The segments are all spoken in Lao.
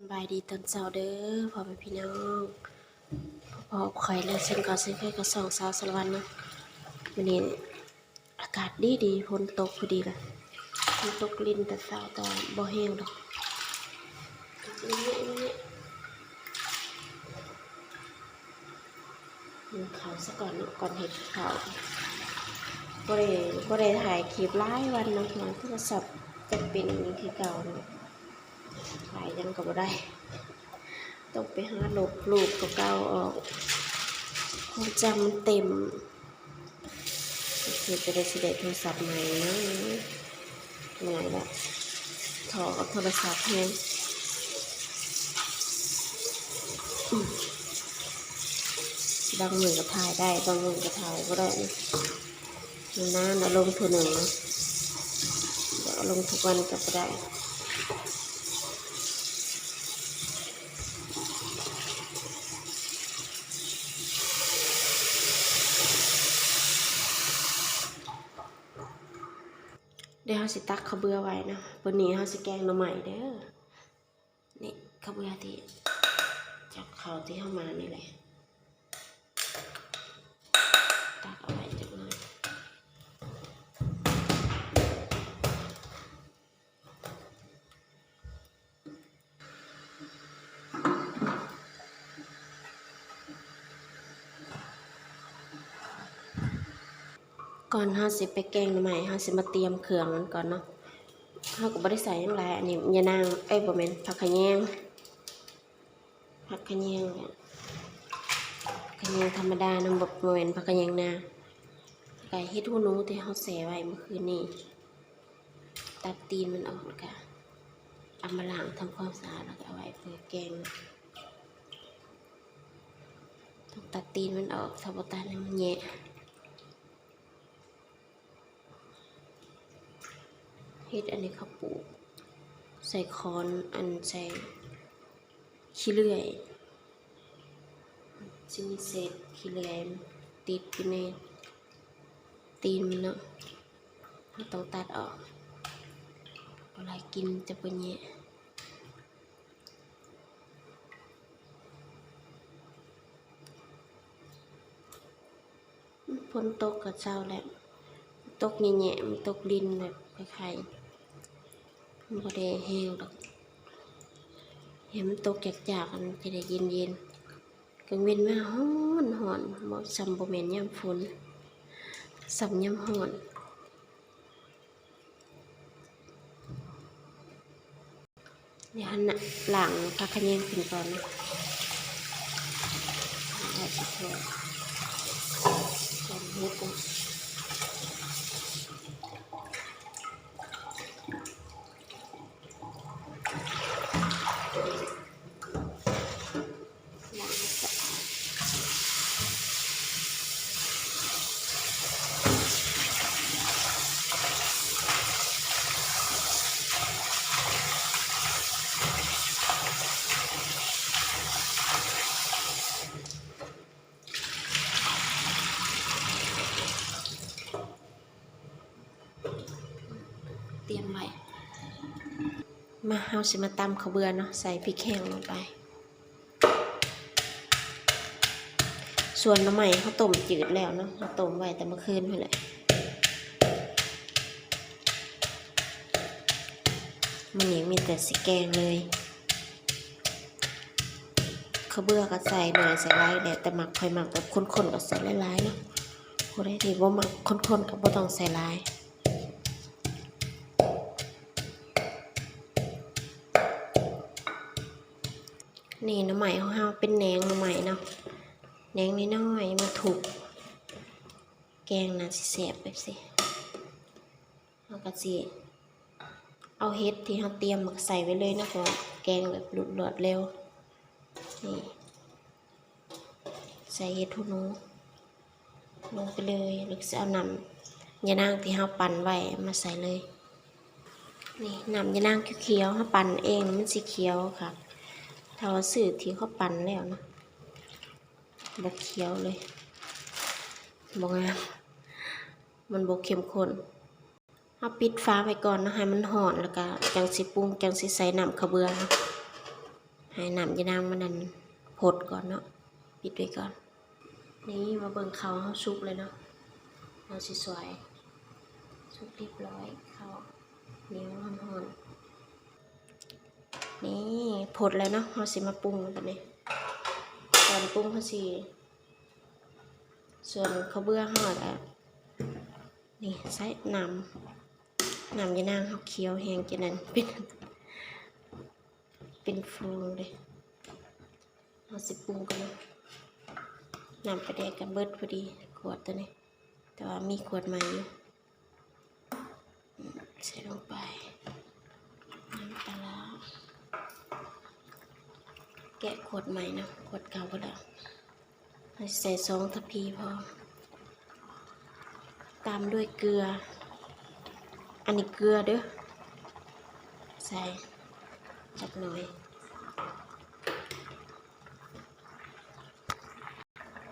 ສະບາຍດີຕອນເຊົ້າເດີພໍ່ແມ່ພີ່ນ້ອງ ພໍ້ກັບຂ້ອຍແລ້ວເຊັ່ນເກົ່າເຊັ່ນເຄີຍກັບຊ່ອງສາວສາລະວັນເນາະ. ມື້ນີ້ອາກາດດີໆ ຝົນຕົກພໍດີລະ ຝົນຕົກລິນແຕ່ເຊົ້າ ແຕ່ວ່າບໍ່ແຮງດອກ ຕົກລິນເຍາະໆ. ໜຶ້ງເຂົ້າສາກ່ອນເນາະ ກ່ອນເຮັດເຂົ້າ. ບໍ່ໄດ້ ບໍ່ໄດ້ຖ່າຍຄລິບຫຼາຍວັນເນາະ ເພາະວ່າໂທລະສັບຍັງເປັນອັນນີ້ຄືເກົ່າເນາະ ຖ່າຍຫຍັງກໍບໍ່ໄດ້ ຕ້ອງໄປຫາລົບຮູບເກົ່າໆອອກ ຄວາມຈຳມັນເຕັມ. ຄືຈະໄດ້ ຊິໄດ້ໂທລະສັບໃໝ່ເນາະ ເມື່ອຍລະ ທໍ້ກັບໂທລະສັບແຮງ. ບາງມື້ກໍຖ່າຍໄດ້ ບາງມື້ກໍຖ່າຍບໍ່ໄດ້ ນານໆເອົາລົງເທື່ອໜຶ່ງເນາະ ເອົາລົງທຸກວັນກໍບໍ່ໄດ້. ດຽວເຮົາຊິຕັກເຂົ້າເບືອໄວ້ເນາະ ມື້ນີ້ເຮົາຊິແກງໜໍ່ໄມ້ເດີ. ນີ້ເຂົ້າເບືອທີ່ ຈາກເຂົ້າທີ່ເຮົາໝ່ານີ້ແຫຼະ ຕັກເອົາໄວ້ຈັກໜ້ອຍ. ກ່ອນເຮົາຊິໄປແກງໜໍ່ໄມ້ ເຮົາຊິມາຕຽມເຄື່ອງມັນກ່ອນເນາະ. ເຮົາກໍບໍ່ໄດ້ໃສ່ຫຍັງຫຼາຍ ອັນນີ້ຍານາງ ເອີຍ ບໍ່ແມ່ນ ຜັກຂະແຍງ ຜັກຂະແຍງ ຂະແຍງທຳມະດານຳ ບໍ່ ບໍ່ແມ່ນຜັກຂະແຍງນາ. ແລ້ວກະເຫັດຫູໜູທີ່ເຮົາແຊ່ໄວ້ມື້ຄືນນີ້ ຕັດຕີນມັນອອກ ແລ້ວກະເອົາມາລ້າງທຳຄວາມສະອາດ ແລ້ວກະເອົາໄວ້ເພື່ອແກງ. ຕ້ອງຕັດຕີນມັນອອກ ຖ້າບໍ່ຕັດແລ້ວມັນແຍະ. ເຫັດອັນນີ້ເຂົາປູກໃສ່ຂອນ ອັນໃສ່ຂີ້ເລື່ອຍ ຊິມີເສດຂີ້ເລື່ອຍຕິດຢູ່ໃນຕີນມັນເນາະ ເຮົາຕ້ອງຕັດອອກ ເວລາກິນຈະບໍ່ແຍະ. ຝົນຕົກກໍເຊົາແລ້ວ ຕົກແຍະໆ ມັນຕົກລິນແບບໄຄໆ ມັນບໍ່ໄດ້ແຮງດອກ ໃຫ້ມັນຕົກຈາກໆ ມັນຈະໄດ້ເຢັນໆ. ກາງເວັນມາຮ້ອນໆ ບໍ່ ສ່ຳບໍ່ແມ່ນຍາມຝົນ ສ່ຳຍາມຮ້ອນ. ດຽວຫັ້ນນະ ລ້າງຜັກຂະແຍງຂຶ້ນກ່ອນນະ ລ້າງໄວ້ສະກ່ອນ ກ່ອນເຮັດນະ. ຕຽມໄວ້ ມາ ເຮົາຊິມາຕຳເຂົ້າເບືອເນາະ ໃສ່ພິກແຫ້ງລົງໄປ. ສ່ວນໜໍ່ໄມ້ເຮົາຕົ້ມຈືດແລ້ວເນາະ ເຮົາຕົ້ມໄວ້ແຕ່ມື້ຄືນພຸ້ນແຫຼະ ມື້ນີ້ມີແຕ່ຊິແກງເລີຍ. ເຂົ້າເບືອກໍໃສ່ໜ້ອຍໃສ່ຫຼາຍ ແລ້ວແຕ່ມັກ ຂ້ອຍມັກແບບຂ້ນໆ ກໍໃສ່ຫຼາຍໆເນາະ ຜູ້ໃດທີ່ບໍ່ມັກຂ້ນໆ ກໍບໍ່ຕ້ອງໃສ່ຫຼາຍ. ນີ້ໜໍ່ໄມ້ຂອງເຮົາເປັນແໜງໜໍ່ໄມ້ເນາະ ແໜງນ້ອຍໆ ມາທຸບ ແກງໜ້າຊິແຊບແບບຊີ້. ເຮົາກໍຊິເອົາເຫັດທີ່ເຮົາຕຽມມາໃສ່ໄວ້ເລີຍເນາະ ເພາະວ່າແກງແບບລວດເລັວ. ນີ້ ໃສ່ເຫັດຫູໜູລົງໄປເລີຍ ແລ້ວກໍຊິເອົານ້ຳຍານາງທີ່ເຮົາປັ່ນໄວ້ມາໃສ່ເລີຍ. ນີ້ ນ້ຳຍານາງຂຽວໆ ເຮົາປັ່ນເອງມັນຊິຂຽວຄັກ ຖ້າວ່າຊື້ທີ່ເຂົາປັ່ນແລ້ວນະ ບໍ່ຂຽວເລີຍ ບໍ່ງາມ ມັນບໍ່ເຂັ້ມຂຸ້ນ. ເຮົາປິດຝາໄວ້ກ່ອນເນາະ ໃຫ້ມັນຮ້ອນ ແລ້ວກະຈັ່ງຊິປຸງ ຈັ່ງຊິໃສ່ນ້ຳເຂົ້າເບືອເນາະ. ໃຫ້ນ້ຳຢານາງມັນນັ້ນຟົດກ່ອນເນາະ ປິດໄວ້ກ່ອນ. ນີ້ມາເບິ່ງເຂົ້າເຮົາສຸກແລ້ວເນາະ ເຮົາຊິສວຍ ສຸກຮຽບຮ້ອຍ ເຂົ້າໜຽວຮ້ອນໆ. ນີ້ຟົດແລ້ວເນາະ ເຮົາຊິມາປຸງບັດນີ້. ກ່ອນປຸງເຮົາຊິ ສ່ວນເຂົ້າເບືອເຮົາກະ ນີ້ໃສ່ນ້ຳ ນ້ຳຢານາງເຮົາຂຽວແຮງ ຈັ່ງນັ້ນເປັນ ເປັນຟອງເດ້. ເຮົາຊິປຸງກ່ອນເນາະ ນ້ຳປາແດກກະເບິດພໍດີ ຂວດໂຕນີ້ ແຕ່ວ່າມີຂວດໃໝ່ຢູ່. ໃສ່ລົງໄປ ນ້ຳປາຮ້າ ແກະຂວດໃໝ່ເນາະ ຂວດເກົ່າບໍ່ໄດ້ ໃສ່ສອງທະພີພໍ ຕາມດ້ວຍເກືອ ອັນນີ້ເກືອເດີ້ ໃສ່ຈັກໜ້ອຍ.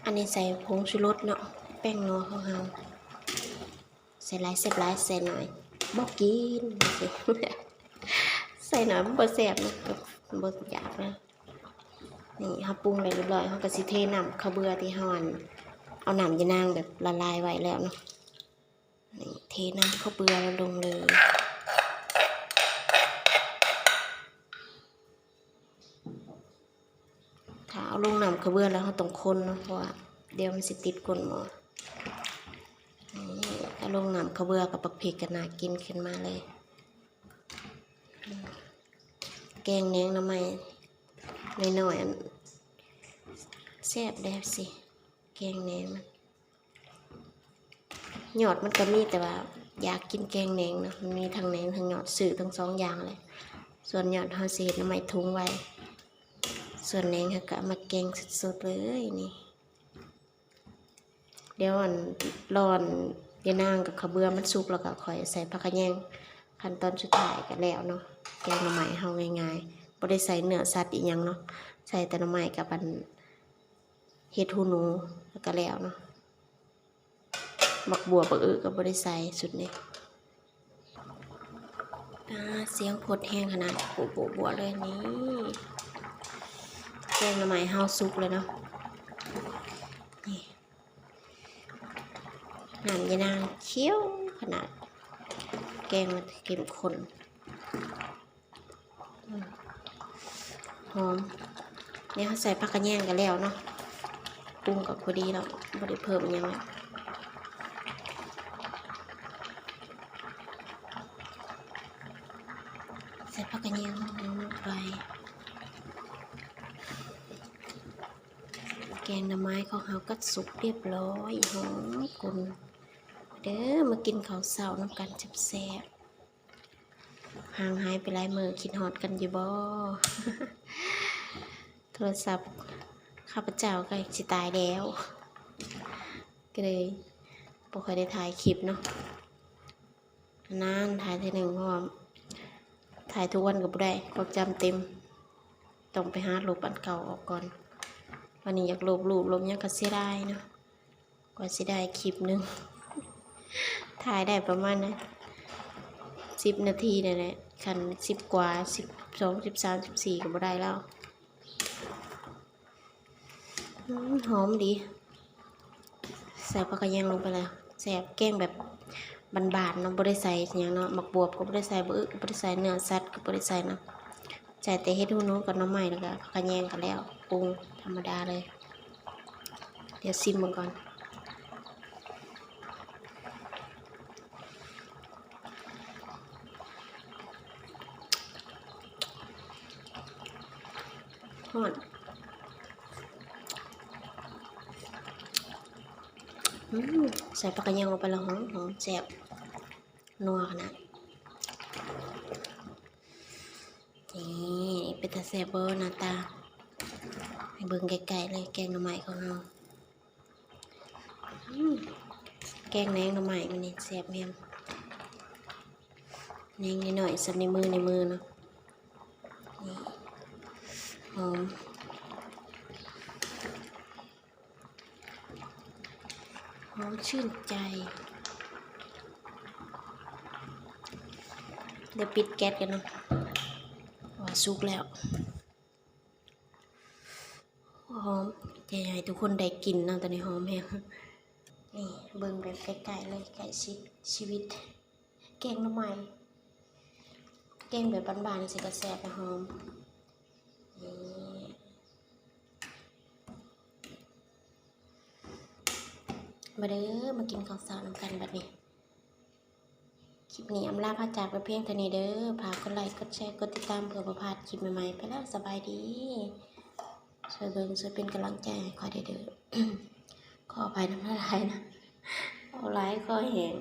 ອັນນີ້ໃສ່ຜົງຊູລົດເນາະ ແປ້ງນົວຂອງເຮົາ. ໃສ່ຫຼາຍແຊບຫຼາຍ ໃສ່ໜ້ອຍບໍ່ກິນ ໃສ່ໜ້ອຍມັນບໍ່ແຊບເນາະ ບໍ່ຢາກນະ. ນີ້ເຮົາປຸງໄວ້ຮຽບຮ້ອຍ ເຮົາກະຊິເທນ້ຳເຂົ້າເບືອທີ່ເຮົາ ອັນ ເອົານ້ຳຢານາງແບບລະລາຍໄວ້ແລ້ວເນາະ. ນີ້ເທນ້ຳເຂົ້າເບືອລົງເລີຍ. ຖ້າເອົາລົງນ້ຳເຂົ້າເບືອແລ້ວ ເຮົາຕ້ອງຄົນເນາະ ເພາະວ່າດຽວມັນຊິຕິດກົ້ນໝໍ້. ນີ້ເອົາລົງນ້ຳເຂົ້າເບືອກັບບັກເຜັດກະໜ້າກິນຂຶ້ນມາເລີຍ. ແກງແໜງໜໍ່ໄມ້ນ້ອຍໆ ອັນ ແຊບແດ່ຊິ ແກງແໜງມັນ. ຍອດມັນກະມີ ແຕ່ວ່າຢາກກິນແກງແໜງເນາະ ມັນມີທັງແໜງທັງຍອດ ຊື້ທັງສອງຢ່າງແຫຼະ. ສ່ວນຍອດເຮົາຊິເຮັດໜໍ່ໄມ້ທຸງໄວ້ ສ່ວນແໜງເຮົາກະເອົາມາແກງສົດໆເລີຍນີ້. ດຽວ ອັນ ລໍ ອັນ ຢານາງກັບເຂົ້າເບືອມັນສຸກແລ້ວກະຄ່ອຍໃສ່ຜັກຂະແຍງ ຂັ້ນຕອນສຸດທ້າຍກະແລ້ວເນາະ. ແກງໜໍ່ໄມ້ເຮົາງ່າຍໆ ບໍ່ໄດ້ໃສ່ເນື້ອສັດອີ່ຫຍັງເນາະ ໃສ່ແຕ່ໜໍ່ໄມ້ກັບ ອັນ ເຫັດຫູໜູ ແລ້ວກະແລ້ວເນາະ. ໝາກບວບ ບັກອຶກະບໍ່ໄດ້ໃສ່ຊຸດນີ້. ອາ ສຽງຟົດແຮງຂະໜາດ ໂປະໆໆເລີຍນີ້. ແກງໜໍ່ໄມ້ເຮົາສຸກແລ້ວເນາະ ນີ້ ນ້ຳຢານາງຂຽວຂະໜາດ ແກງມັນເຂັ້ມຂຸ້ນ. ອືມ ຫອມ. ນີ້ເຮົາໃສ່ຜັກຂະແຍງກະແລ້ວເນາະ ປຸງກະພໍດີແລ້ວ ບໍ່ໄດ້ເພີ່ມຫຍັງແລ້ວ. ໃສ່ຜັກຂະແຍງລົງໄປ. ແກງໜໍ່ໄມ້ຂອງເຮົາກະສຸກຮຽບຮ້ອຍ ຫອມກຸ້ນ. ເດີ ມາກິນເຂົ້າເຊົ້ານຳກັນແຊບໆ. ຫ່າງຫາຍໄປຫຼາຍມື້ ຄິດຮອດກັນຢູ່ບໍ່? ໂທລະສັບຂ້າພະເຈົ້າໃກ້ຊິຕາຍແລ້ວ ກະເລີຍບໍ່ຄ່ອຍໄດ້ຖ່າຍຄລິບເນາະ ນານໆຖ່າຍເທື່ອໜຶ່ງ ເພາະວ່າຖ່າຍທຸກວັນກະບໍ່ໄດ້ ຄວາມຈຳເຕັມ ຕ້ອງໄປຫາລົບອັນເກົ່າອອກກ່ອນ. ບາດນີ້ຢາກລົບຮູບລົບຫຍັງກະເສຍດາຍເນາະ. ກວ່າຊິໄດ້ຄລິບໜຶ່ງ ຖ່າຍໄດ້ປະມານສິບນາທີນີ້ແຫຼະ ຄັນສິບກວ່າ ສິບສອງ ສິບສາມ ສິບສີ່ກະບໍ່ໄດ້ແລ້ວ. ອືມ ຫອມດີ. ໃສ່ຜັກຂະແຍງລົງໄປແລ້ວ ແຊບ. ແກງແບບບ້ານໆເນາະ ບໍ່ໄດ້ໃສ່ຫຍັງເນາະ ໝາກບວບກະບໍ່ໄດ້ໃສ່ ບັກອຶກະບໍ່ໄດ້ໃສ່ ເນື້ອສັດກະບໍ່ໄດ້ໃສ່ເນາະ. ໃສ່ແຕ່ເຫັດຫູໜູກັບໜໍ່ໄມ້ ແລ້ວກະຜັກຂະແຍງກະແລ້ວ ປຸງທຳມະດາເລີຍ. ດຽວຊິມເບິ່ງກ່ອນ. ຮ້ອນ. ອືມ ໃສ່ຜັກຂະແຍງລົງໄປແລ້ວ ຫອມໆ ແຊບ ນົວຂະໜາດ. ນີ້ ເປັນຕາແຊບບໍ່ໜ້າຕາ? ໃຫ້ເບິ່ງໃກ້ໆເລີຍ ແກງໜໍ່ໄມ້ຂອງເຮົາ. ອືມ ແກງແໜງໜໍ່ໄມ້ມື້ນີ້ແຊບແຮງ. ແໜງນ້ອຍໆ ສ່ຳໃນມື ໃນມືເນາະ. ນີ້ ຫອມ. ຫອມຊື່ນໃຈ. ດຽວປິດແກັສກ່ອນເນາະ ວ່າສຸກແລ້ວ. ຫອມ ຈະໃຫ້ທຸກຄົນໄດ້ກິນເນາະ ຕອນນີ້ຫອມແຮງ. ນີ້ເບິ່ງແບບໃກ້ໆເລີຍ ໃກ້ຊິດຊີວິດ ແກງໜໍ່ໄມ້ ແກງແບບບ້ານໆ ຈັ່ງຊີ້ກໍແຊບ ແລະ ຫອມ. ນີ້ ມາເດີ ມາກິນຂ້າວເຊົ້ານຳກັນບັດນີ້. ຄລິບນີ້ອຳລາພາຈາກໄປພຽງເທົ່ານີ້ເດີ. ຝາກກົດໄລ ກົດແຊ ກົດຕິດຕາມ ເພື່ອບໍ່ພາດຄລິບໃໝ່ໆ. ໄປແລ້ວ ສະບາຍດີ. ຊ່ວຍເບິ່ງ ຊ່ວຍເປັນກຳລັງໃຈໃຫ້ຂ້ອຍແດ່ເດີ. ຂໍອະໄພນຳຫຼາຍໆນະ ເວົ້າຫຼາຍຄໍແຫ້ງ.